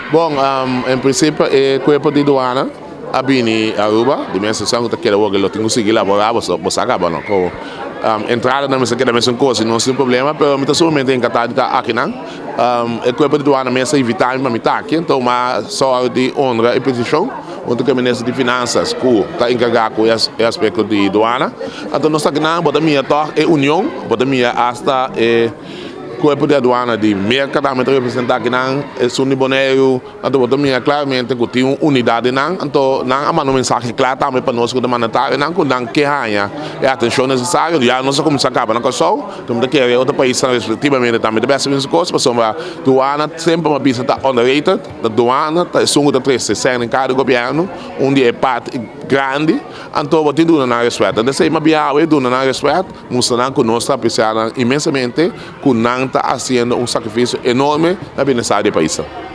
Bon, en prinsipio e kuerpo di duana a bini Aruba, di mes esun ku ta keda wor lo tin ku sigui laborá, bo sa kaba no, ku entradanan mester keda mesun kos i no sin problema, pero mi ta sumamente enkantá di ta akinan. E kuerpo di duana mes a invitá mi pa mi ta aki, anto mi a sòru di honra e petishon huntu ku e minister di Finansas ku ta enkargá ku e aspekto di duana. Anto nos ta akinan, bo ta mira tòg e union, bo ta mira asta e kuerpo di aduana di Merka tambe ta representá akinan, esun di Boneiru. Anto bo ta mira klaramente ku tin un unidat den nan, anto nan a manda un mensahe kla tambe pa nos ku ta mandatarionan ku nan ke haña e atenshon nesesario. Ya nos a kuminsá kaba na Kòrsou, anto mi ta kere otro paisnan respektivamente tambe ta bèsti mes kos pasobra duana semper mi a bisa ta underrated, ta duana ta esun ku ta trese sèn den kara di gobièrnu, un di e parti grandi, anto bo tin duna nan rèspèt. Anto esei mi a bia awe duna nan rèspèt, mustra nan ku nos ta apresiá nan inmensamente ku nan ta hasiendo un sakrifisio enorme na bienestar di e paisnan.